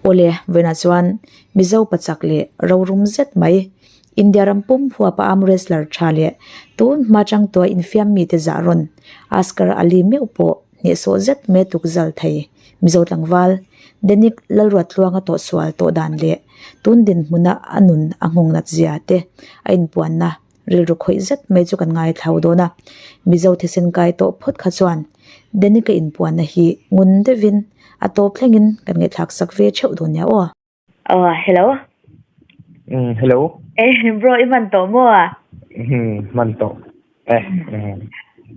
Awle, vawiinah chuan Mizo pachak leh rorum zet mai, India ram pum huapa arm wrestler tha leh tun hma changtua infiam mite zah rawn Asghar Ali meuh pawh hnehsawh zet mai a tuk zal thei. Mizo tlangval Denic Lalruattluanga tawhsual tawh dan leh tun dinhmuna a nun a nghawng nat zia te a inpuanna rilru khawih zet mai chu kan ngaithlau dawn a. Mizo thisen kai tawh phawt kha chuan Denic-a inpuanna hi ngun deuhin a tawp thlengin kan ngaihthlak sak ve theuh dawn nia aw. Aw hello. Um hello. Eh bro i hman tawh maw a? Um hman tawh eh.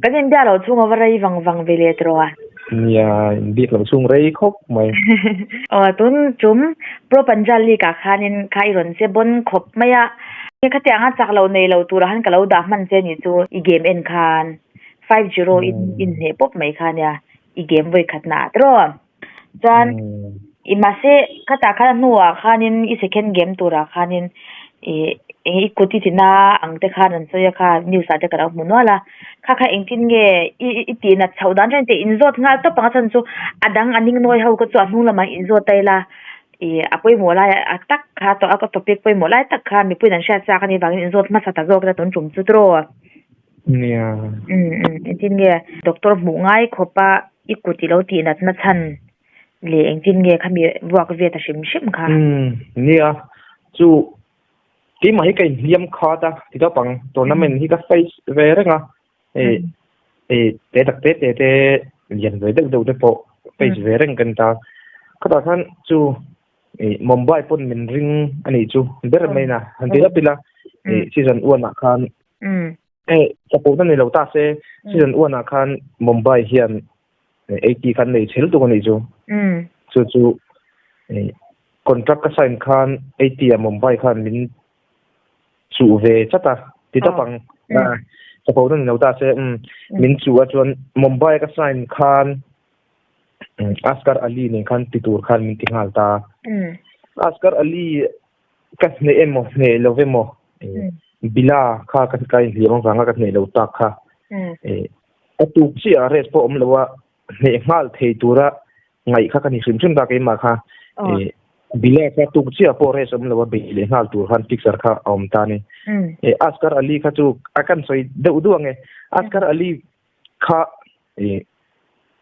Kan inbiak loh chhung a va rei vang vang ve leh tawh a. Nia inbiak loh chhung rei khawp mai. Aw tun tum Pro Punjab League ah khanin kha i rawn che bawn khawp mai a. Khatiang a chak loh nei lo turah khan ka lo dah hman che nih chu i game en khan 5-0 in inhneh pawp mai kha nia i game vawi khatna ah tiraw. Chuan i mahse khatah khan a hnuah khanin i second game turah khanin ih eng i kut i tina ang te khan an sawi a kha news ah te ka lo hmu nual a kha kha engtin nge i i tih nat chhoh dan reng te in zawt nghal tawp ang a chhan chu a dang a ning nawi ho kha chu a hnung lamah in zawt daih la ih a pawimawh lai a tak kha tawh a ka topic pawimawh lai tak kha mipuiin an hriat chak a nih vangin in zawt hmasa ta zawk ila tun tum chu tiraw. Nia. Umm umm engtin nge doctor hmuh ngai khawpa i kut i lo tih natna chhan leh engtin nge khami vuak ve ta hrim hrim kha? Umm nia chu keimah hi ka inhliam khat a ti tawp ang tournament hi ka face ve reng a eh eh te tak te te te lian ve deuh deuh te pawh face ve reng ka ni ta khatah khan chu eh Mumbai pawn min ring a nih chu ber mai na han ti lawp ila eh season one ah khan Eh, chapo na ni lo ta se, season one ah khan Mumbai hian 80 khan nei chhel tuk a nih chu. Chu chu contract ka sign khan 80 ah Mumbai khan min chuh ve chat a, ti tawp ang. Chapo na ni lo ta se, min chuh a chuan Mumbai ka sign khan Asghar Ali nen khan ti tur khan min ti nghal ta. Asghar Ali Ka hneh emaw hneh lo emaw Bila kha ka ka inhliam avanga ka hneh lo tak kha a tuk chiah a rest pawh awm lo a hneh nghal thei tura ngaih kha ka ni hrim hrim ta keimah kha Bila kha tuk chiah pawh rest awm lo a bei leh nghal tur khan fixer kha a awm ta a ni. Asghar Ali kha chu a kan sawi deuh duh ang e Asghar Ali kha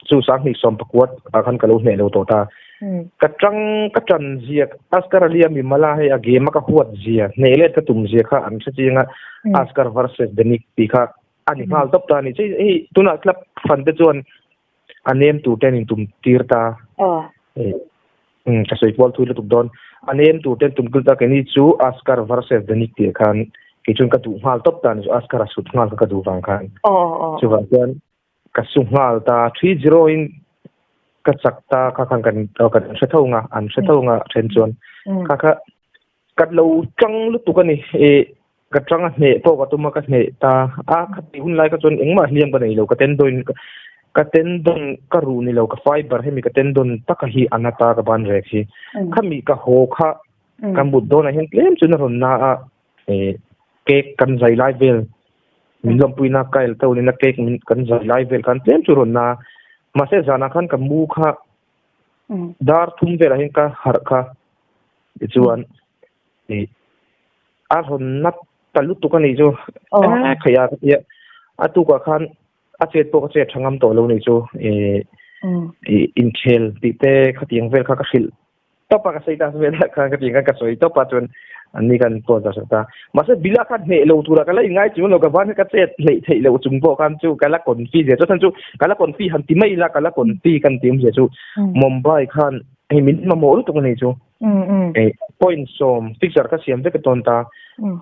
chu sanghnih sawm pakuat ah khan ka lo hneh lo tawh ta. Ka tang ka tan zia Asghar Ali a mimala hei a game a ka huat zia hneh let ka tum zia kha an hre chiang a Asghar versus Denic tih kha a ni nghal tawp ta a ni. Chei hei tunah club fan te chuan a nem tur te an intum tir ta. Ka sawi kual thui lutuk dawn. A nem tur ten tum kil ta keini chu Asghar versus Denic tih khan kei chuan ka duh nghal tawp ta a ni chu Asghar a sut nghal kha ka duh vang khan. Chuvang chuan ka su nghal ta 3-0 in ka chak ta kha khan kan kan hre tho nga an hre tho nga then chuan kha kha ka lo tang lutuk a ni e ka tang a hneh pawh ka tum a ka hneh ta a kha ti hun lai ka chuan engmah hliam ka nei lo ka tendon ka tendon ka ruh ni lo ka fiber hemi ka tendon taka hi a na ta ka ban rek hi khami ka haw kha ka mut dawnah hian tlem chuan a rawn na a e cake kan zai lai vel min lawmpuina kail to nena cake min kan zai lai vel khan tlem chu rawn na mahse zanah khan ka mu kha dar thum velah hian ka harh kha tichuan e a rawn na ta lutuk a nih chu e khaih a ka tia a tukah khan a chet pawh ka chet tha ngam tawh lo nih chu e inkhel tih te khatiang vel kha ka hrilh tawp a ka sawi ta vel khan ka ti khan ka sawi tawp a chuan an ni kan pawh ta ta mahse bila khan hneh lo tura ka la ingai chung lo ka van ka chet hleih theih loh chung pawh khan chu ka la confi zia chu chan chu ka la confi han ti mai la ka la confi kan ti awmzia chu Mumbai khan hei min mamawh lutuk a ni chu point sawm fixture ka siam vek a tawn ta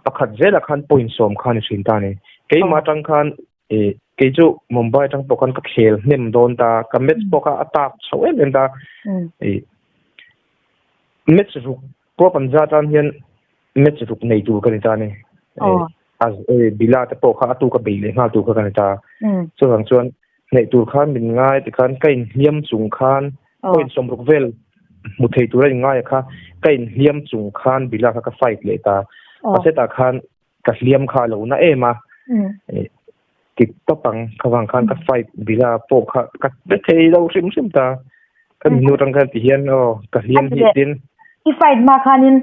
pakhat zela khan point sawm khan i hrin ta ni keimah tang khan E kei chu Mumbai atang pawh khan ka khel hnem dawn ta, ka match pawh kha a tak chho em em ta. E match ruk Pro Panja tan hian match ruk nei tur ka ni ta ni. E a e Bila te pawh kha a tu ka bei leh nghal tur kha ka ni ta. Chuvang chuan hneih tur khan min ngai tikhan ka inhliam chung khan point sawmruk vel hmu thei tura inngai kha ka inhliam chung khan Bila kha ka fight leh ta. Mahse tah khan ka hliam kha a lo na em a ti tawp ang kha vang khan ka fight bila pawh kha ka pe thei lo hrim hrim ta ka nu tang khan ti hian aw ka hliam hi tin. I fight hma khanin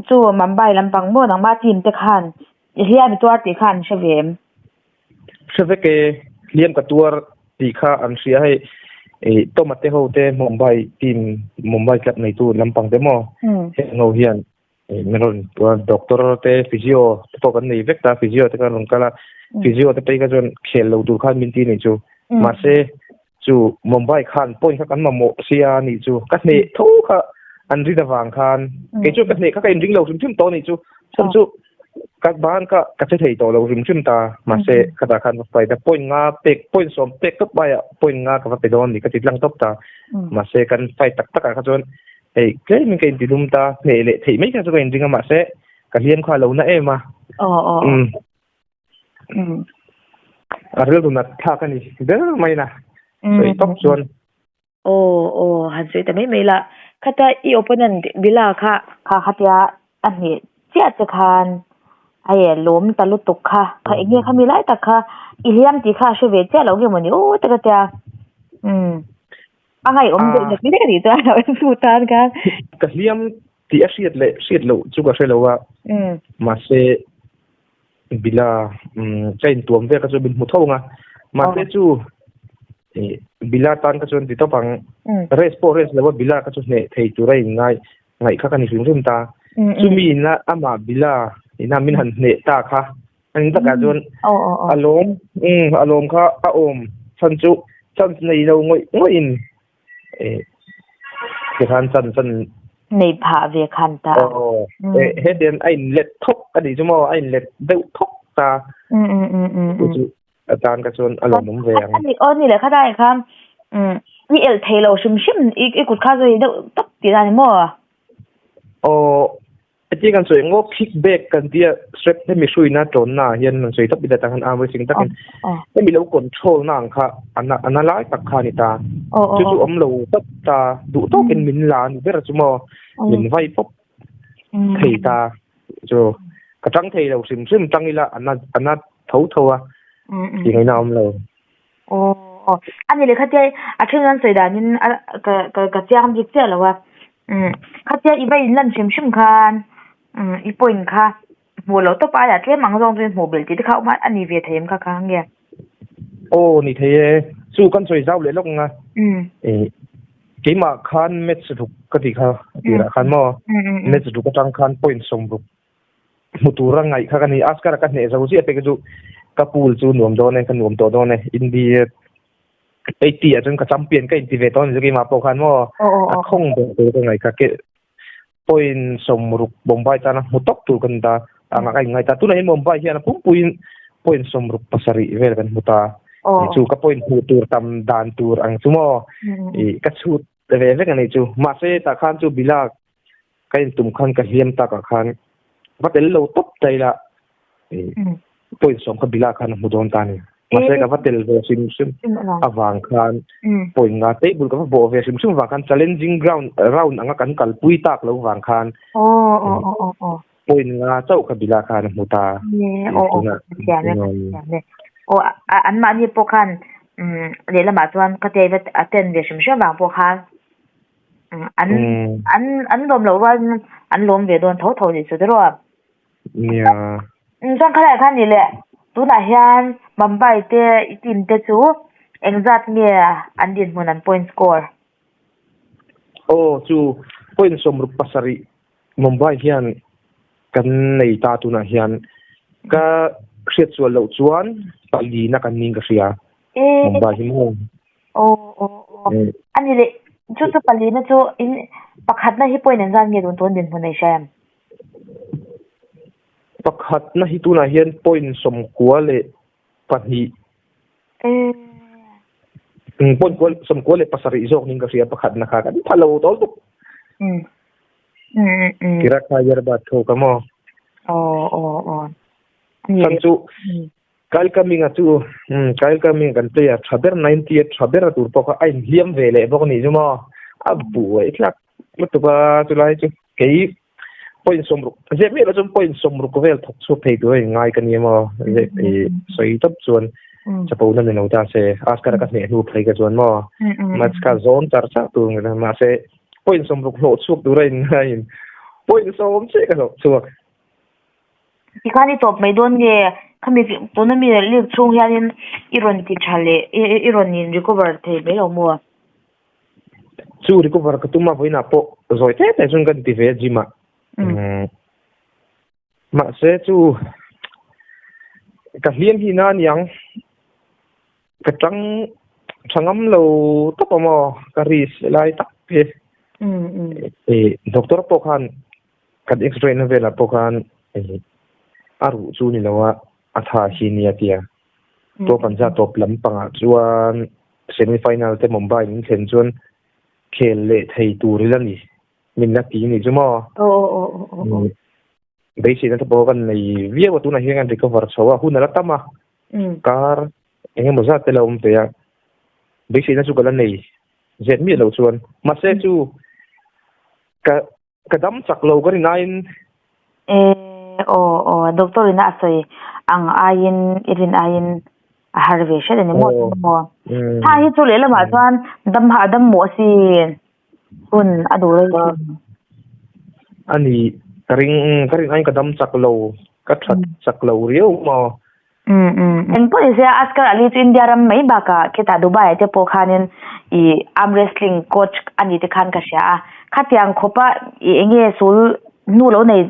chu Mumbai lampang maw nangmah team te khan i hliam i tuar tih kha an hre ve em? Hre vek e, hliam ka tuar tih kha an hria hei i Toma te ho te Mumbai team Mumbai club neitu lampang te maw heng ho hian min rawn doctor te physio te pawh kan nei vek ta physio te khan rawn kal a physio te phei kha chuan khel lo tur khan min ti nih chu mahse chu Mumbai khan point kha kan mamawh sia nih chu ka hneh tho kha an rin avang khan kei chu ka hneh kha ka inring lo hrim hrim tawh nih chu chhan chu ka ban kha ka che thei tawh lo hrim hrim ta mahse khatah khan va fight a point nga pek point sawm pek tawp aiah point nga ka va pe dawn ni ka ti tlang tawp ta mahse kan fight tak takah kha chuan Hei tlem in ka inti dum ta, hneh leh theih mai kha chu ka inring a mahse ka hliam kha a lo na em a. Aw aw. Umm. Umm. A rilru nat thlak a ni ber mai na. Sawi tawp chuan. Aw aw han sawi ta mai mai la. Khata i opponent Bila kha kha khatia a hneh chiah che khan hei lawm ta lutuk kha kha eng nge khami lai tak kha i hliam tih kha a hre ve chiah lo nge mawni aw te ka tia. Umm. A ngaihawm deuh lek lek a nih chuan lo en tu tan khan. Ka hliam tih a hriat leh hriat loh chu ka hre lo a, mahse Bila ka intuam vel kha chu min hmu tho ang a, mahse chu Bila tan kha chuan ti tawp ang, race pawh race lo a Bila kha chu hneh thei tur a inngai ngaih kha ka ni hrim hrim ta. Chumi ina amah Bila ina min han hneh ta kha An takah chuan a lawm a lawm kha a awm chhan chu chance nei lo ngawih ngawih in tikhan chance an nei phah ve khan ta he tian a in let thawk a nih chu maw a in let deuh thawk ta chu chu a tan kha chuan a lawmawm ve ang ani aw ni leh kha dai khan i elh thei lo hrim hrim i kut kha zui deuh tak tih dan ni maw aw Heti kan sawi ngawk kick back kan tia strap hemi hruina tawnna ah hian an sawi tawp ila tah khan arm wrestling takin hemi lo control na ang kha a na lai tak kha a ni ta. Chu chu awm lo tawp ta duh tawkin min la a ni ber chu maw min vai pawp thei ta chu ka tang thei lo hrim hrim tang ila a na tho tho a tih ngaihna a awm lo. Aw aw a ni leh khatia a then an sawi danin a ka ka ka chiang bik chiah lo a umm khatia i va in lan hrim hrim khan umm i point kha hmuh loh tawp aiah tlem ang zawng chu i hmuh belh tih te kha awm a a ni ve thei em kha kha nge. Aw ni thei e chu kan sawi zau leh lawk ang a ih keimah khan match ruk ka tih kha a tirah khan maw match ruk atang khan point sawm ruk Hmu tura ngaih kha ka ni. Oscar a ka hneh zo ziah pek chu ka pool chu nuam dawn e, ka nuam tawh dawn e. India 80 ah chuan ka champion ka inti ve tawh a ni chu keimah pawh khan maw a khawng ber tur ka ngaih kha ke point sawmruk Mumbai tana hmu tawp tur ka ni ta anga ka inngai ta. Tunah hian Mumbai hian a pumpuiin point 67 vel kan hmu ta. Chu ka point hmuh tur tam dan tur ang chu maw ka chhut ve vek a ni chu. Mahse tah khan chu Bilak Ka intum khan ka hliam takah khan va tel lo tawp ta ila point sawm kha bila khan a hmu dawn ta a ni. Mahse ka va tel ve hrim hrim avang khan point nga table ka va bawh ve hrim hrim avang khan challenging ground round anga kan kalpui tak lo vang khan point nga chauh kha bila khan a hmu ta. Anmahni pawh khan lehlamah chuan ka te a ten ve hrim hrim avang pawh khan An an an lawm loh rual an lawm ve dawn tho tho nih chu tiraw a? Nia. Chuan khalai khan nih leh tunah hian Mumbai te i team te chu engzat nge an dinhmun an point score? Aw chu point 67 Mumbai hian kan nei ta tunah hian ka hriat sual loh chuan palina kan ning ka hria Mumbai hi maw. Aw aw aw. Ani leh chu chu palina chu in pakhatna hi point an zat nge tun tun dinhmun nei hria em? Pakhatna hi tunah hian point 92. Point kua 97 zawk ning ka hria pakhatna kha kan pha lo tawl tuk. Kira kha Hyderabad tho ka maw. Aw aw aw. Chan chu Kyle Cumming-a chu umm Kyle Cumming kan player tha ber 90 a tha ber a tur pawh kha a inhliam ve leh bawk a nih chu maw a buai tlak lutuk a chulai chu kei point 60 zep miah loh chuan point 60 vel thawk chhuak thei tur a inngai ka nia maw zep ih sawi tawp chuan chapo na ni lo ta se Oscar a ka hneh hnu phei ka chuan maw match kha zawn char char tur mahse point 60 hlawh chhuak tur a inngai in. Point sawm che ka hlawh chhuak. Tikhan i tawp mai dawn nge khami tuna mi league chhung hianin i rawn ti tha leh i rawn in recover thei mai lo maw? Chu recover ka tum a vawiinah pawh zawi teh teh chuan kan ti ve a gym ah. Mahse chu ka hliam hi na aniang ka tang tha ngam lo tawp a maw ka ris lai tak hi. Doctor pawh khan kan x-ray na velah pawh khan a ruh chu ni lo a a tha hi nia tia. Top panja tawp lampangah chuan semi final te Mumbai in thlen chuan khel leh thei tur ila ni. Min la ti ni chu maw? Aw aw aw aw aw. Beiseina te pawh kan nei viau a tunah hian kan recover chho a hun a la tam a. Kar eng emaw zat te la awm ve a. Beiseina chu ka la nei zet miah lo chuan. Mahse chu ka ka dam chak lo ka rin aiin. Eh aw aw doctor ina a sawi ang aiin i rin aiin a har ve hret a ni maw maw. Tha hi chu lehlamah chuan dam hah dam mawh asin. Hun a duh rei thin. A ni, ka ring, ka rin aiin ka dam chak lo, ka that chak lo riau maw. Um um. Engpawh ni se Asghar Ali chu India ram mai bakah khitah Dubai ah te pawh khanin i arm wrestling coach a ni te khan ka hria a. Khatiang khawpa i enge sul hnu lo nei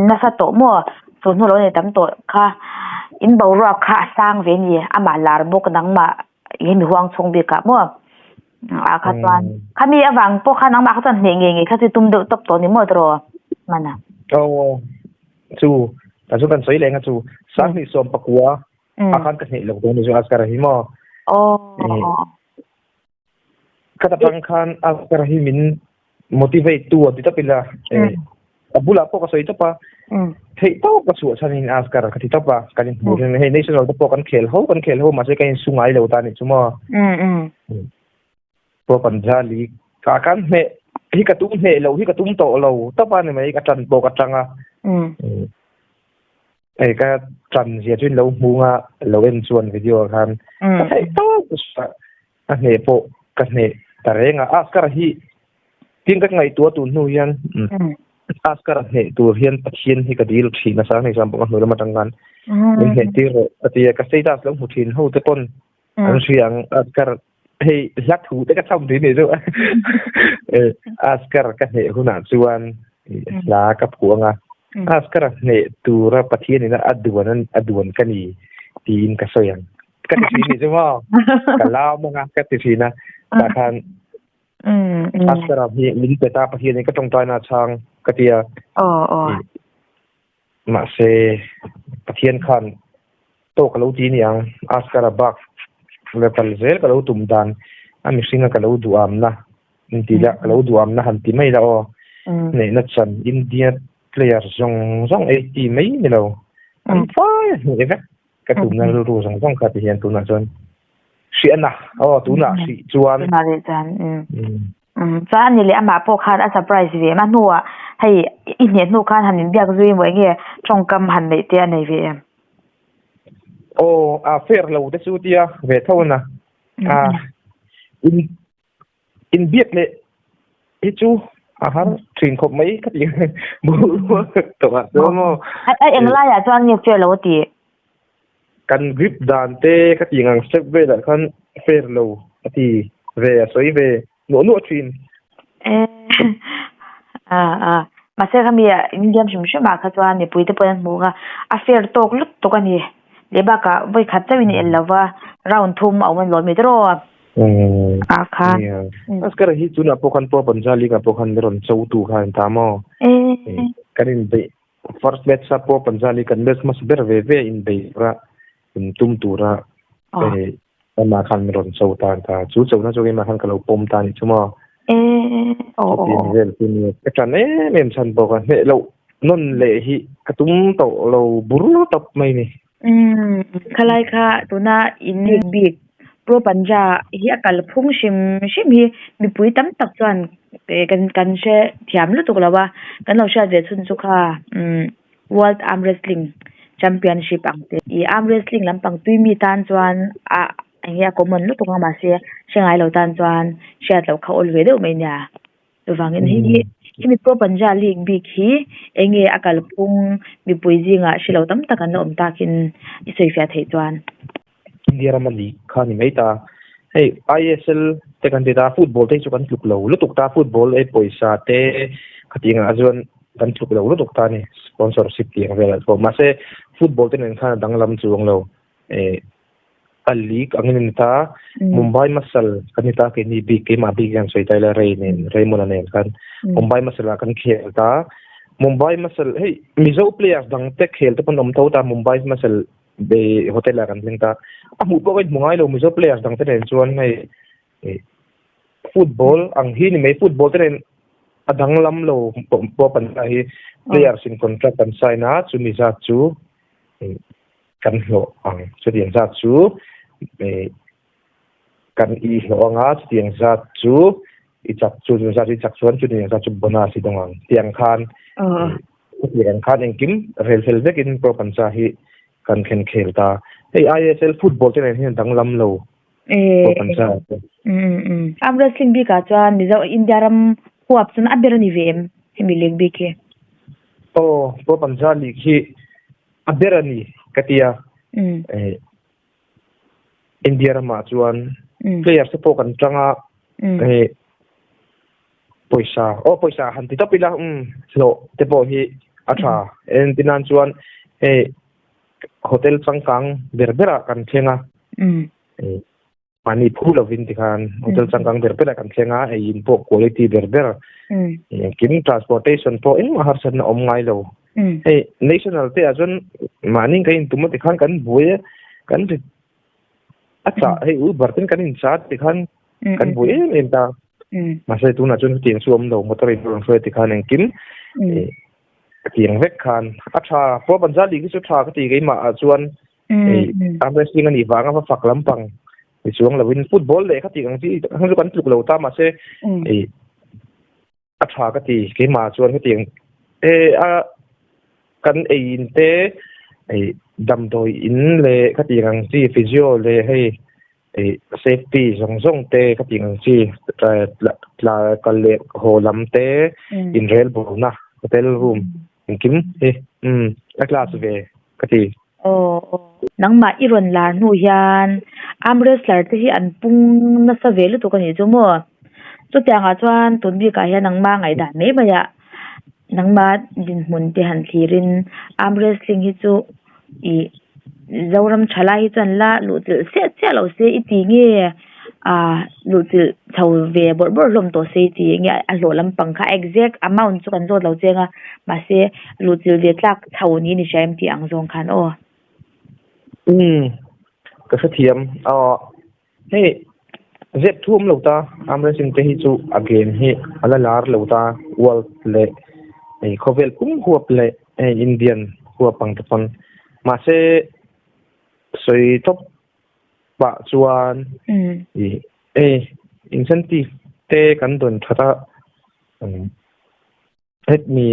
nasa tawh maw, sul hnu lo nei tam tawh kha in boruak kha a sang ve a ni, amah lar bawk nangmah i hemi huang chhung bikah maw. A kha chuan khami avang pawh khan nangmah kha chuan hneh ngei ngei kha chu tum deuh tawp tawh ni maw tiraw mana. Aw chu ta chu kan sawi leh nga chu sanghnih sawm pakua a khan ka hneh lo dawn ni chu Asghar hi maw. Aw Ka ta tang khan Asghar hi min motivate tu a ti tawp ila a bulah pawh ka sawi tawp a theih tawp ka chhuah chhan in Asghar ka ti tawp a kan inhmuh hian hei national te pawh kan khel ho kan khel ho mahse ka insu ngai lo ta nih chu maw Pro Panja League ka kan hneh hi ka tum hneh lo hi ka tum tawh lo tawp a ni mai ka ṭan pawh ka ṭang a hei ka ṭan zia chu in lo hmu nga lo en chuan video ah khan ka theih tawp a hneh pawh ka hneh ta reng a Asghar hi tin ka ngaihtuah tun hnu hian Asghar a hneh tur hian Pathian hi ka dil thin a sang hei chuan pawh ka hnu lam atang khan min hneh tir rawh a ti a ka status lo hmu thin ho te pawn an hria ang Asghar hei hla thu te ka cham thin ni chu Asghar ka hneh hunah chuan hla ka phuah anga Asghar a hneh tura Pathian ina a duan a duan ka ni tiin ka sawi ang ka ti thin ni chu maw ka lam anga ka ti thin a tah khan Asghar hi min pe ta Pathian in ka tawngtai na chhang ka ti a mahse Pathian khan tawk ka lo ti ni ang Asghar a bak level zel ka lo tum dan a mihringa ka lo duham na in ti la ka lo duham na han ti mai la aw neihna chan India player zawng zawng 80 mai ni lo an fai a hneh vek Ka tumna rilru zawng zawng kha ti hian tunah chuan hrih a na. Aw tunah hrih chuan. Tunah rih chuan. Chuan ani leh amah pawh khan a surprise ve em a hnuah hei i hneh hnu khan han inbiak zui maw enge tawngkam han neih te a nei ve em? Aw a fair lo te chu tia ve tho a na. A in Inbiak leh hi chu a har thin khawp mai ka ti tawh ah chuan maw. A eng laiah chuan nge fair lo a ti? Kan grip dan te ka tih ang step velah khan fair lo a ti ve a sawi ve nuah nuah thin. Mahse khami Indian hrim hrim ah kha chuan mipui te pawhin an hmuh ang a, a fair tawk lutuk a ni. Leh bakah vawi khat chauhin a el lova round thum a awm a ni lawm mi tiraw? A kha. Asghar hi tunah pawh khan Pro Panja League ah pawh khan rawn cho tu kha an ta maw? Kan inbeih first match a Pro Panja League kan match hmasa ber ve ve inbeih tura in tum tura amah khan min rawn cho ta an ta. Chu chona chu keimah khan ka lo pawm ta a nih chu maw? Chutiang vel chu nia. Ka ṭan em em chhan bawk a, hneh loh nawn leh hi ka tum tawh lo bur tawp mai ni. Khalai kha tuna in bik Pro Panja hi a kal phung hrim hrim hi mipui tam tak chuan kan kan hre thiam lutuk lo a, kan lo hriat ve chhun chu kha World Arm Wrestling Championship ang te ih arm wrestling lampang tui mi tan chuan a eng nge a common lutuk ang mahse hre ngai lo tan chuan hriat loh kha awl ve deuh mai nia. Chuvangin hei hi. Hemi Pro Panja League bik hi enge a kalphung mipui zingah hre lo tam tak an la awm takin i sawifiah theih chuan. India rama league kha ni mai ta. Hei ISL te kan ti ta, football te hi chu kan tluk lo lutuk ta, football e pawisa te khatiangah chuan kan tluk lo lutuk ta a ni, sponsorship tih ang velah pawh. Mahse football te nen khan a danglam chuang lo. Eh a league angin a ni ta, Mumbai Muscle kan ni ta keini bik keimah bik hian sawi ta ila Ray nen Raymond-a nen khan Mumbai Muscle ah kan khel ta. Mumbai Muscle hei Mizo players dang te khel te pawh an awm tho ta Mumbai Muscle be hotel ah kan thleng ta a hmuh pawh ka inhmu ngai lo Mizo players dang te nen chuan hei football ang hi ni mai football te nen a danglam lo pawh pan ta hi players in contract kan sign a chumi zat chu kan hlawh ang chutiang zat chu kan i hlawh anga chutiang zat chu i chak chu chutiang zat i chak chuan chutiang zat chu bonus i dawng ang tiang khan chutiang khan engkim rel fel vekin pro pancha hi kan khen khel ta hei ISL football te nen hian danglam lo pro pancha Arm wrestling bikah chuan Mizo India ram huap chuan a ber a ni ve em hemi league bik hi? Aw pro pancha league hi a ber a ni ka tia. India ramah chuan players te pawh kan tang a hei pawisa aw pawisa han ti tawp ila um hlawh te pawh hi a tha entir nan chuan hei hotel changkang ber berah kan thleng a mahni phu lovin tikhan hotel changkang ber berah kan thleng a ei in pawh quality ber ber engkim transportation pawh engmah harsatna awm ngai lo. Hei national te ah chuan mahni kan intum a tikhan kan buai a kan ri a chah hei Uber ten kan incha tikhan kan buai em em ta. Mahse tunah chuan hetiang chu awm lo motor in rawn hruai tikhan engkim tiang vek khan a tha Pro Panjali hi chu tha ka ti keimah ah chuan hei arm wrestling a nih vanga va fak lampang ni chuang lovin football leh kha tih ang chi hang chu kan tluk lo ta mahse hei a tha ka ti keimah chuan hetiang e a kan ei in te ei damdawi in leh kha tih ang chi physio leh hei ei safety zawng zawng te kha tih ang chi tla kal leh haw lam te inrel bawlna hotel room engkim hi um a class ve ka ti. Aw aw nangmah i rawn lar hnu hian arm wrestler te hi an pung nasa ve lutuk a nih chu maw? Chutiangah chuan tun bikah hian nangmah ngaihdan mai mai ah nangmah dinhmun te han thlirin arm wrestling hi chu ih Zoram thalai hi chuan la luh chilh chiah chiah lo se i ti nge ah luh chilh chho ve bawrh bawrh hlawm tawh se i ti nge a hlawh lampang kha exact amount chu kan zawt lo cheng a mahse luh chilh ve tlak chho niin i hria em tih ang zawng khan aw. Umm ka hrethiam aw hei zep thu awm lo ta arm wrestling te hi chu a game hi a la lar lo ta world leh hei khawvel pum huap leh hei Indian huap ang te pawn mahse sawi tawp pah chuan ih hei incentive te kan dawn that a Hemi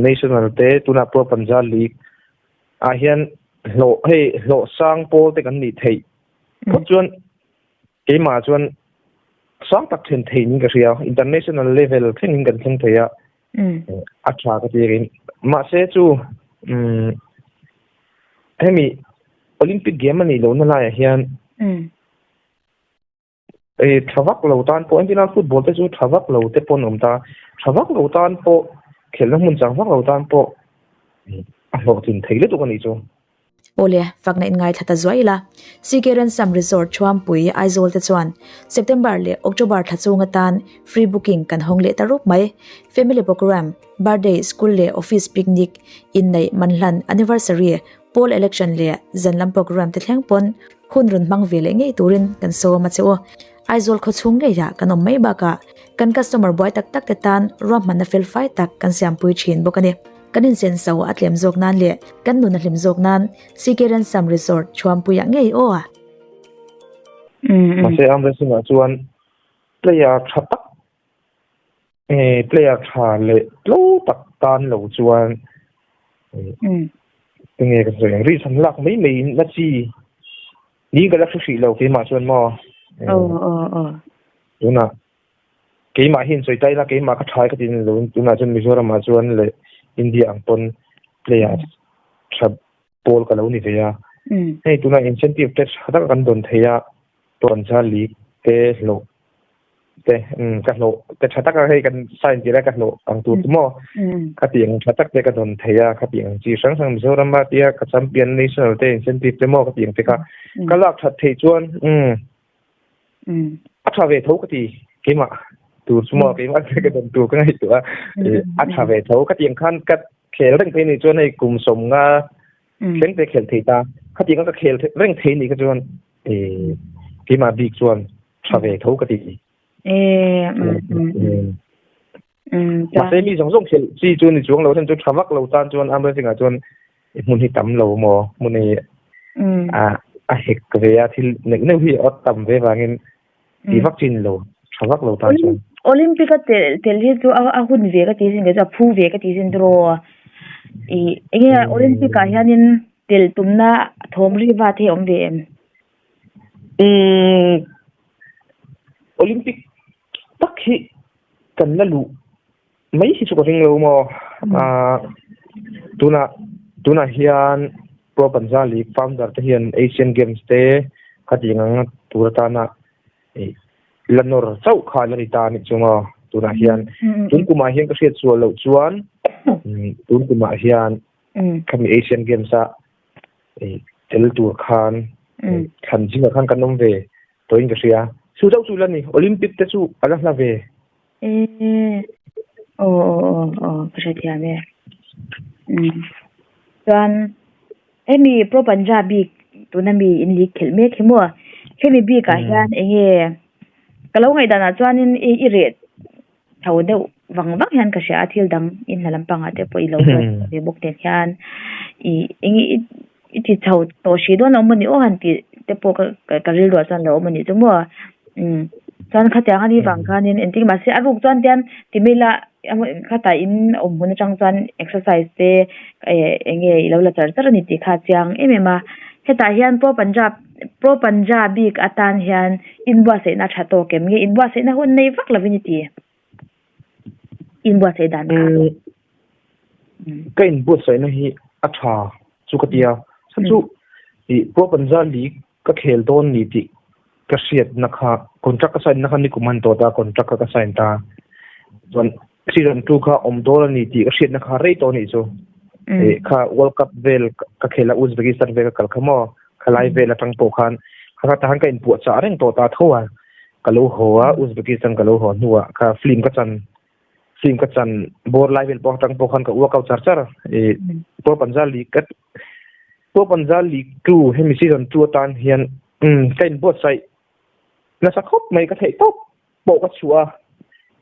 national te tunah pawh Punjab League ah hian hlawh hei hlawh sang pawl te kan nih theih phawt chuan keimah chuan sang tak then thei niin ka hria international level thlengin kan thleng thei a a tha ka ti rin mahse chu hemi Olympic game a nih lohna laiah hian Eh tha vak lo tan pawh entirna football te chu tha vak lo te pawh an awm ta tha vak lo tan pawh khelhna hmun chang vak lo tan pawh a hlawhtlin thei lutuk a nih chu. Awle, fakna in ngaithla ta zuai ila. CK Ransom Resort Thuampui Aizawl te chuan September leh October thla chung atan free booking kan hawng leh ta rup mai. Family program, birthday, school leh office picnic, inneih, manhlan, anniversary, poll election leh zan lam program te thleng pawn Hun rawn hmang ve leh ngei turin kan sawm a che u. Aizawl khaw chhung ngeiah kan awm mai bakah kan customer buai tak tak te tan ruahmanna fel fai tak kan siampui thin bawk a ni. Kan insen so a tlem zawk nan leh kan nun a hlim zawk nan CK Ransom Resort chhuampuiah ngei aw a. Mahse arm wrestling ah chuan player tha tak player tha leh tlo tak tan lo chuan enge ka sawi ang risk an lak mai mai in la chi ni ka la hre hrih lo keimah chuan maw tunah. Keimah hi insawi ta ila keimah ka thai ka ti ni loin tunah chuan Mizoramah chuan leh India ang pawn players tha pawl ka lo ni ve a. Hei tunah incentive te tha tak kan dawn thei a, Tuanza League te hlawh te ka hlawh te tha taka hei kan sign tir a ka hlawh ang tur chu maw khatiang tha tak te ka dawn thei a khatiang chi hrang hrang Mizoram a tia ka champion national te incentive te maw khatiang te kha ka lak that theih chuan a tha ve tho ka ti keimah tur chu maw keimah te ka dawn tur ka ngaihtuah a a tha ve tho khatiang khan ka khel reng phei ni chuan hei kum 50 thleng te khel thei ta khatiang ka khel reng thei ni kha chuan keimah bik chuan tha ve tho ka ti. Mahse mi zawng zawng khelh chi chu ni chuang lo then chu tha vak lo tan chuan arm wrestling ah chuan hmun hi tam lo maw hmun hi a a hek ve a thil neuh neuh hi a tam ve vangin ti vak chi ni lo tha vak lo tan chuan. Olympic a tel tel hi chu a hun ve ka ti sin kei chu a phu ve ka ti sin tiraw i enge Olympic ah hianin tel tumna thawm ri va te hi a awm ve em? Umm Olympic tak hi kan la luh mai hi chu ka ring lo maw ah tunah tunah hian Pro Panja League founder te hian Asian Games te khatiang anga tur atana ih la nawr chauh kha la ni ta a nih chu maw tunah hian tun kumah hian ka hriat sual loh chuan tun kumah hian khami Asian Games a tel tur khan thlan zingah khan kan awm ve tawhin ka hria. Chu chauh chu la ni, Olympic te chu a la hla ve. Aw aw aw aw ka hrethiam e. Chuan hemi Pro Punjab bik tuna mi in league khelh mek hi maw? Hemi bikah hian enge ka lo ngaihdanah chuanin i reh tho deuh vang vang hian ka hria a, thil dang in hna lampangah te pawh i lo buai ve bawk nen hian ih eng i i ti chho tawh hrih dawn lo maw ni aw han tih te pawh ka ka rilruah chuan lo awm a nih chu maw umm chuan khatiang a nih vang khanin engtin mahse a ruk chuan tian ti mai ila khatah in awm hun atang chuan exercise te eh eng nge i lo la char char a ni tih kha a chiang em em a hetah hian Pro Punjab Pro Punjab bik atan hian inbuatsaihna a tha tawk em nge inbuatsaihna hun nei vak lovin i ti inbuatsaih dan kha. Ka inbuatsaihna hi a tha chu ka ti a, chhan chu ih Pro Punjab League ka khel dawn ni tih ka hriatna kha contract ka sign na kha nikum a ni tawh ta contract kha ka sign ta chuan season 2 kha awm dawn a ni tih ka hriatna kha rei tawh a nih chu eh kha world cup vel ka khel a Uzbekistan vel ka kal kha maw khalai vel atang pawh khan kha kha tahan ka inpuah chah reng tawh ta tho a ka lo haw a Uzbekistan ka lo haw hnuah kha film ka chan film ka chan bawr lai vel pawh atang pawh khan ka workout char char eh Pro Punjab League ka Pro Punjab League 2 hemi season 2 atan hian ka inbuatsaih nasa khawp mai ka theih tawp pawh ka chhuah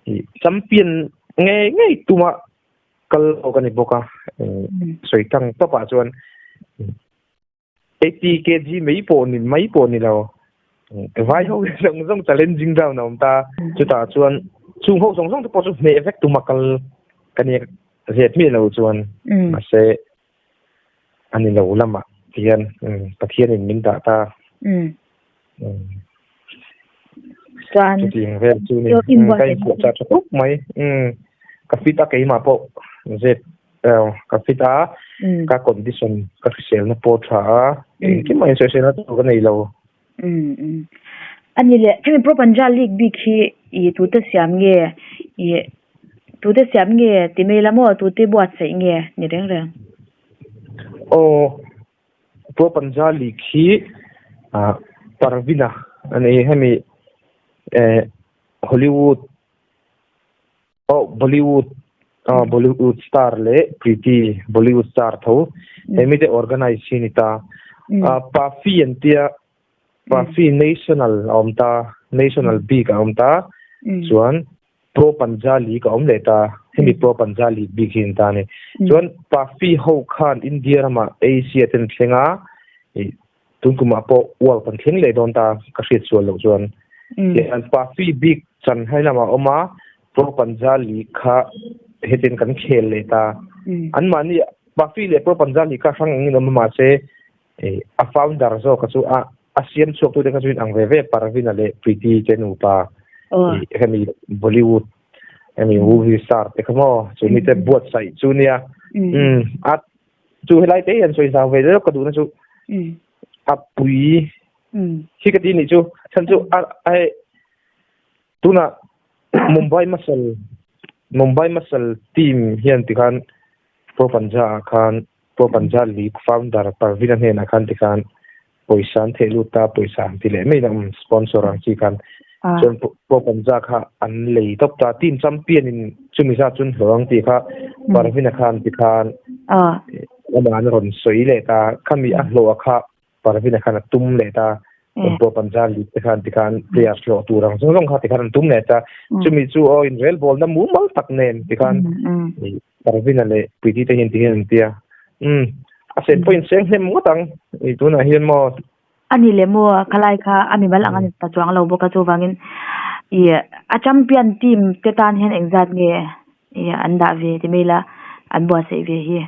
a champion ngei ngei tuma kal pawh ka ni bawk a sawi tang tawpah chuan 80 kg mai pawh ni mai pawh ni lo vai ho zawng zawng challenging round a awm ta chutah chuan chung ho zawng zawng te pawh chu hneh vek tuma kal ka ni zet miah lo chuan mahse a ni lo lamah hian Pathianin min dah ta. Chuan chutiang vel chu ni ka inphuah chah tha khawp mai ka fit a keimah pawh zet ka fit a ka condition ka hriselna pawh tha a engkim a insawiselna tur ka nei lo. Ani leh hemi Pro Punjab League bik hi i tute siam nge i tute siam nge ti mai la maw tute buatsaih nge ni reng reng? Aw Pro Punjab League hi Parvina a ni hemi Hollywood aw Bollywood aw Bollywood star leh Preeti Bollywood star tho hemi te organize hi ni ta Pafi an tia Pafi national a awm ta national bik a awm ta chuan Pro Panja League a awm leh ta hemi Pro Panja League bik hi ni ta a ni chuan Pafi ho khan India ramah Asia te an thleng a Tun kumah pawh world kan thleng leh dawn ta ka hriat sual loh chuan. Tihian Pafi bik chan hai lamah a awm a, Pro Panja League kha hetin kan khel leh ta. Anmahni Pafi leh Pro Panja League kha hrang engin awm a mahse a founder zawk kha chu a a siam chhuak tute kha chu inang ve ve Parvina leh Preeti te nupa. Hemi Bollywood hemi movie star te kha maw chu mi te buatsaih chu nia. Um a chu helai te hian sawi zau ve deuh ka duhna chu a pui hi ka ti nih chu chhan chu a hei tunah Mumbai Muscle Mumbai Muscle team hian tikhan Pro Panja ah khan Pro Panja League founder Parvina hnenah khan tikhan pawisa an theh lut ta pawisa an ti leh mai na um sponsor ang chi khan chuan Pro Panja kha an lei tawp ta team champion in chumi zat chun hlawh ang tih kha Parvina khan tikhan amah an rawn sawi leh ta khami a hlawh kha Parvina khan a tum leh ta Pro Panja League te khan tikhan players hlawh tur ang zawng zawng kha tikhan an tum leh ta chumi chu aw inrel bawlna mumal tak nen tikhan Parvina leh Preeti te hian tihian an tia. Umm a sen pawhin seng hnem ngawt ang i tunah hian maw. A ni leh maw khalai kha a mimal ang a ni ta chuang lo bawk a chuvangin i a champion team te tan hian engzat nge i an dah ve ti mai ila an buatsaih ve hi.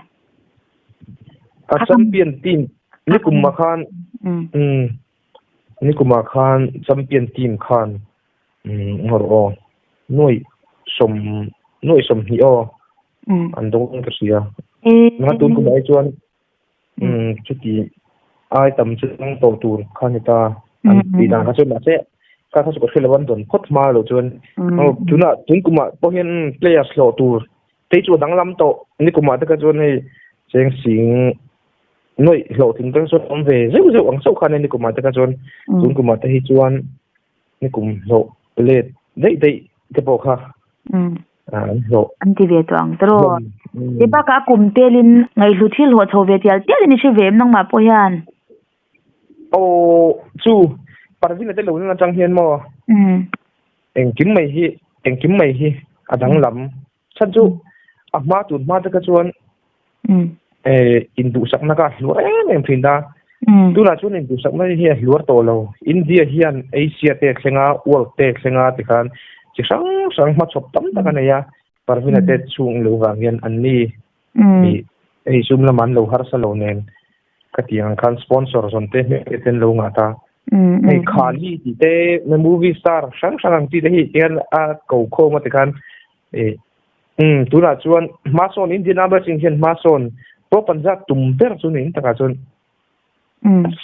A champion team nikum ah khan umm nikum ah khan champion team khan umm ngawr aw nuaih sawm nuaih sawmhnih aw an dawng ka hria na tun kum ai chuan umm chuti ai tam chu dang tawh tur kha ni ta an tih dan kha chuan mahse kha kha chu ka hre lo an dawn phawt hma lo chuan tunah tun kumah pawh hian players hlawh tur te chu a danglam tawh ni kumah te kha chuan hei cheng sing nuaih hlawhtling te kha chuan awm ve zeuh zeuh ang chauh khan ni kumah te kha chuan tun kumah te hi chuan ni kum hlawh let daih daih te pawh kha an hlawh. An ti ve tawh ang tawh. Ti bakah a kum telin ngaihlu thil hlawh chho ve tial tial in i hre ve em nangmah pawh hian? Aw chu Parvina te lo na atang hian maw engkim mai hi engkim mai hi a danglam. Chhan chu a hma tun hma te kha chuan eh induhsakna kha a hluar em em thin a. Tunah chuan induhsakna hi a hluar tawh lo. India hian Asia te a thleng a, World te a thleng a tikhan chi hrang hrang hmachhawp tam tak a nei a. Parvina te chhung lo vang hian an ni hei sum lamah an lo harsa lo nen khatiang ang khan sponsor zawn te hmel te an lo ngah ta. Hei Khali tih te movie star hrang hrang ang chi te hi tihian a ko khawm a tikhan eh umm tunah chuan hmasawn Indian Arm Wrestling hian hmasawn Pro Punjab tum ber chu niin takah chuan